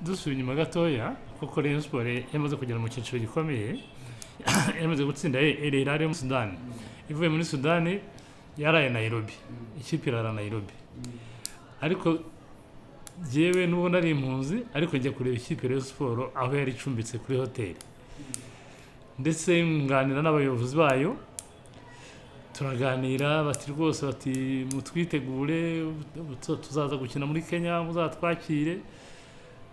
Dusubiye inyuma gatoya, kuko Rayon Sport yamaze kugera mu cyiciro gikomeye, yamaze gutsinda Al Hilal yo muri Sudani. Ivuye muri Sudani yaraye Nairobi, ikipe irara Nairobi. Ariko jyewe n'ubu nari impunzi, ariko njya kureba ikipe Rayon Sport aho yari icumbitse kuri hoteli, ndetse nganira n'abayobozi bayo. Turaganira, bati rwose, bati mutwitegure, tuzaza gukina muri Kenya, muzatwakire.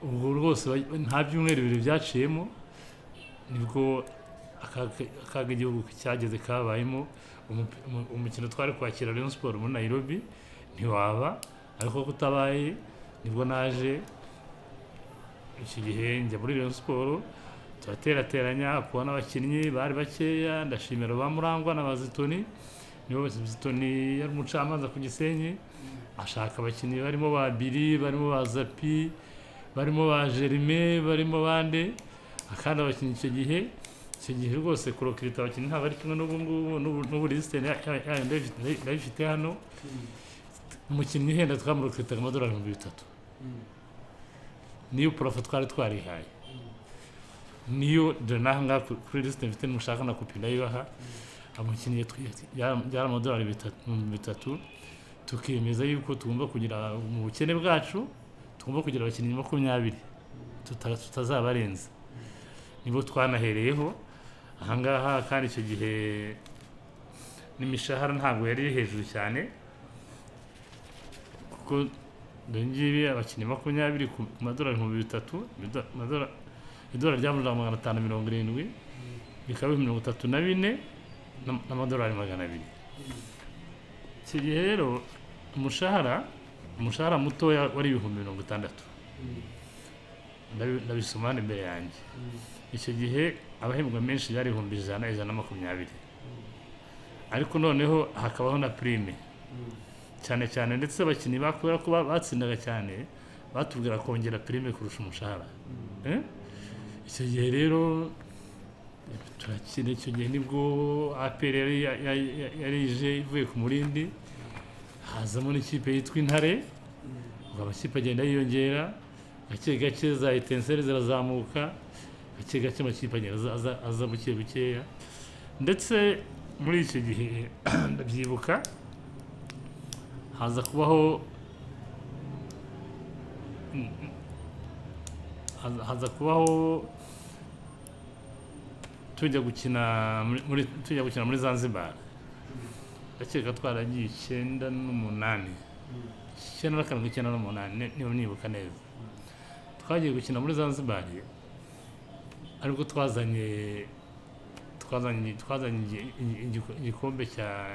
Ubwo rwose nta byumweru 2 byaciyemo, nibwo akaga igihugu cyageze kabayemo. Umukino twari kwakira Rayon Sport muri Nairobi ntiwaba, ariko kutabaye nibwo naje icyo gihe njya muri Rayon Sport, turaterateranya kubona abakinnyi bari bakeya. Ndashimira ba Murangwa na Bazitoni, nibo. Bazitoni yari umucamanza ku Gisenyi, ashaka abakinnyi barimo ba Biri, barimo ba Zapi, barimo ba Jerime, barimo bande. Akandi abakinnyi icyo gihe rwose kurokirita abakinnyi ntabwo ari kimwe n'ubu ngubu. N'ubu lisite yayo ndayifite hano. Umukinnyi uhenda twamurokiritaga amadolari 3000. Niyo plafond twari twarihaye. Niyo dore n'aha ngaha kuri lisite mfite, mushaka na kopi ndayibaha. Umukinnyi byari amadolari 3000. Tukemeza yuko tugomba kugira, mu bukene bwacu, tugomba kugira abakinnyi 20, tutazabarenza. Nibo twanahereyeho ahangaha. Kandi icyo gihe n'imishahara ntabwo yari iri hejuru cyane, kuko dore ngibi, abakinnyi 20 ku madolari 3000, idolari ryavunjaga 570, bikaba 34 n'amadolari 200. Icyo gihe rero umushahara mutoya wari 60,000. Ndabisoma hano imbere yanjye. Icyo gihe abahembwa menshi byari 100,000, 120,000, ariko noneho hakabaho na prime cyane cyane. Ndetse abakinnyi kubera ko batsindaga cyane, batubwira kongera prime kurusha umushahara. Eh? Icyo gihe rero turakina. Icyo gihe nibwo APR yari ije ivuye ku Murindi, hazamo n'ikipe yitwa Intare. Ubwo amakipe agenda yiyongera gake gake, za Etincelles zirazamuka gake gake, amakipe agenda aza buke bukeya. Ndetse muri icyo gihe ndabyibuka haza kubaho tujya gukina muri Zanzibar. Ndakeka twaragiye 98, 97, 98, niba nibuka neza. Twagiye gukina muri Zanzibar, aribwo twazanye igikombe cya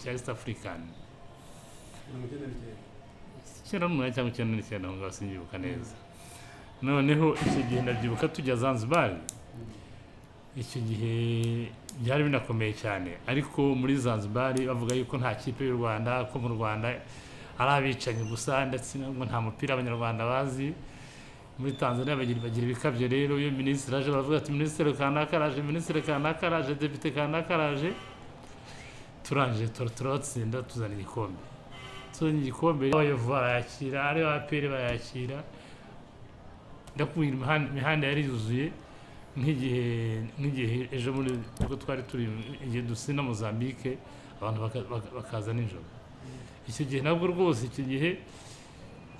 East African. 99. 98 cyangwa 99, aho ngaho sinyibuka neza. Noneho icyo gihe ndabyibuka tujya Zanzibar, icyo gihe byari binakomeye cyane, ariko muri Zanzibar bavuga yuko nta kipe y'u Rwanda, ko mu Rwanda ari abicanyi gusa, ndetse ngo nta mupira Abanyarwanda bazi. Muri Tanzania bagira ibikabyo rero. Iyo minisitiri aje baravuga ati minisitiri kanaka araje, minisitiri kanaka araje, depite kanaka araje. Turangije turabatsinda, tuzana igikombe. Tuzanye igikombe, abayovu barayakira, ari APR bayakira. Ndakubwira, imihanda yari yuzuye nk'igihe ejo muri ubwo twari turi igihe dusina Mozambique, abantu bakaza nijoro. Icyo gihe nabwo rwose, icyo gihe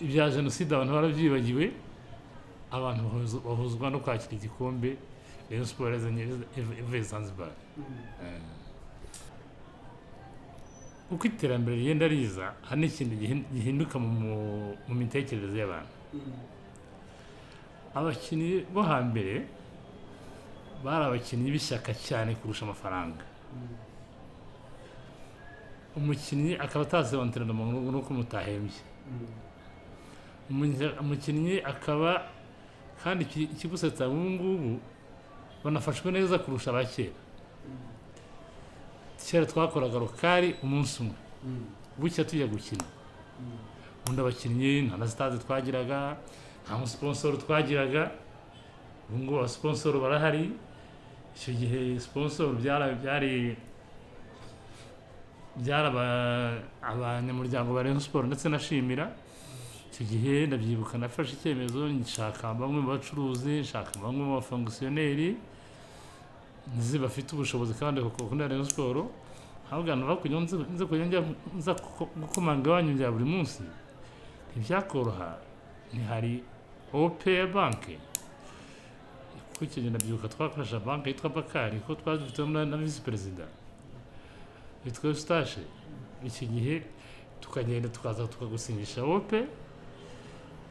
ibya jenoside abantu barabyibagiwe, abantu bahuzwa no kwakira igikombe Rayon Sport yazanye ivuye Zanzibar. Uko iterambere rigenda riza, hari n'ikintu gihinduka mu mitekerereze y'abantu. Abakinnyi bo hambere bari abakinnyi b'ishyaka cyane kurusha amafaranga. Umukinnyi akaba atazi entraînement nuko mutahembye. Umukinnyi akaba kandi ikigusetsa, ubu ngubu banafashwe neza kurusha aba kera. Kera twakoraga local umunsi umwe, bucya tujya gukina. Ubundi abakinnyi nta na sitade twagiraga, nta musponsor twagiraga. Ubu ngubu abasponsor barahari. Icyo gihe sponsor byari abanyamuryango ba Rayon Sport. Ndetse nashimira icyo gihe Icyo gihe ndabyibuka, nafashe icyemezo, nshaka bamwe mu bacuruzi, nshaka bamwe mu bafonctionnaires nzi bafite ubushobozi kandi bakunda Rayon Sport, ahubwo abantu bakujya nze kujya njya nza gukomanga iwanyu bya buri munsi ntibyakoroha. Ntihari OP ya banki, kuko icyo gihe ndabyibuka twakoresha banki yitwa Bakari, kuko twari dufite na visi perezida witwa Eustache. Icyo gihe tukagenda, tukaza tukagusinyisha OP,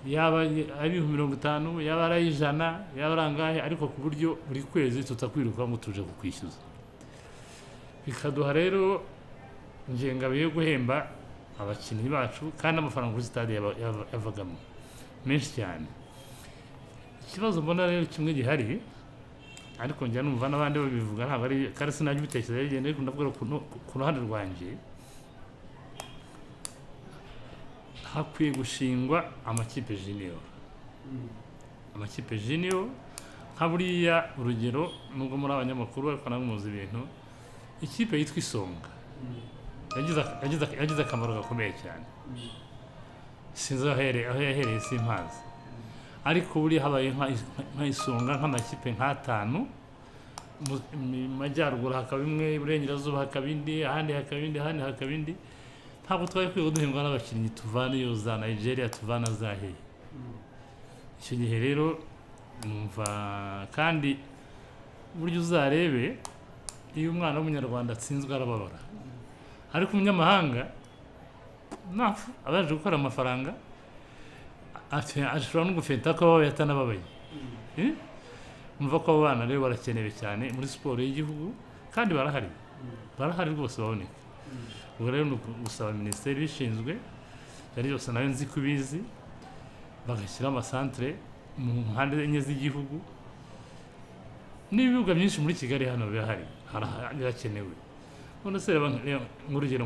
yaba ari 50,000, yaba ari 100, yaba ari angahe, ariko ku buryo buri kwezi tutakwiruka ngo tuje kukwishyuza. Bikaduha rero ingengabihe yo guhemba abakinnyi bacu, kandi amafaranga kuri stade yavagamo menshi cyane. Ikibazo mbona rero kimwe gihari, ariko njya numva n'abandi babivuga, ntabwo ari kandi sinajya ubitekereza bigenda, ariko ndavuga ku ruhande rwanjye hakwiye gushingwa amakipe junior, amakipe junior nka buriya. Urugero, nubwo muri abanyamakuru ariko namwe muzi ibintu, ikipe yitwa Isonga yagize akamaro gakomeye cyane. Sinzi aho yahereye, simpazi, ariko buriya habaye nka Isonga, nk'amakipe nk'atanu, mu majyaruguru hakaba imwe, iburengerazuba hakaba indi, ahandi hakaba indi, ahandi hakaba indi, ntabwo twari kwiga duhembwa n'abakinnyi tuvana iyo za Nigeria, tuvana za hehe. Icyo gihe rero numva kandi burya uzarebe, iyo umwana w'umunyarwanda atsinzwe arababara, ariko umunyamahanga napfa aba yaje gukora amafaranga, ashobora no gufenta ko ababaye atanababaye. Eh? Umva ko abo bana rero barakenewe cyane muri siporo y'igihugu, kandi barahari, barahari rwose, baboneka. Ubwo rero ni gusaba minisiteri ibishinzwe, yari yose nayo nzi ko ibizi, bagashyiraho amasantere mu mpande enye z'igihugu n'ibibuga byinshi muri Kigali hano birahari, birakenewe. None se reba nk'urugero.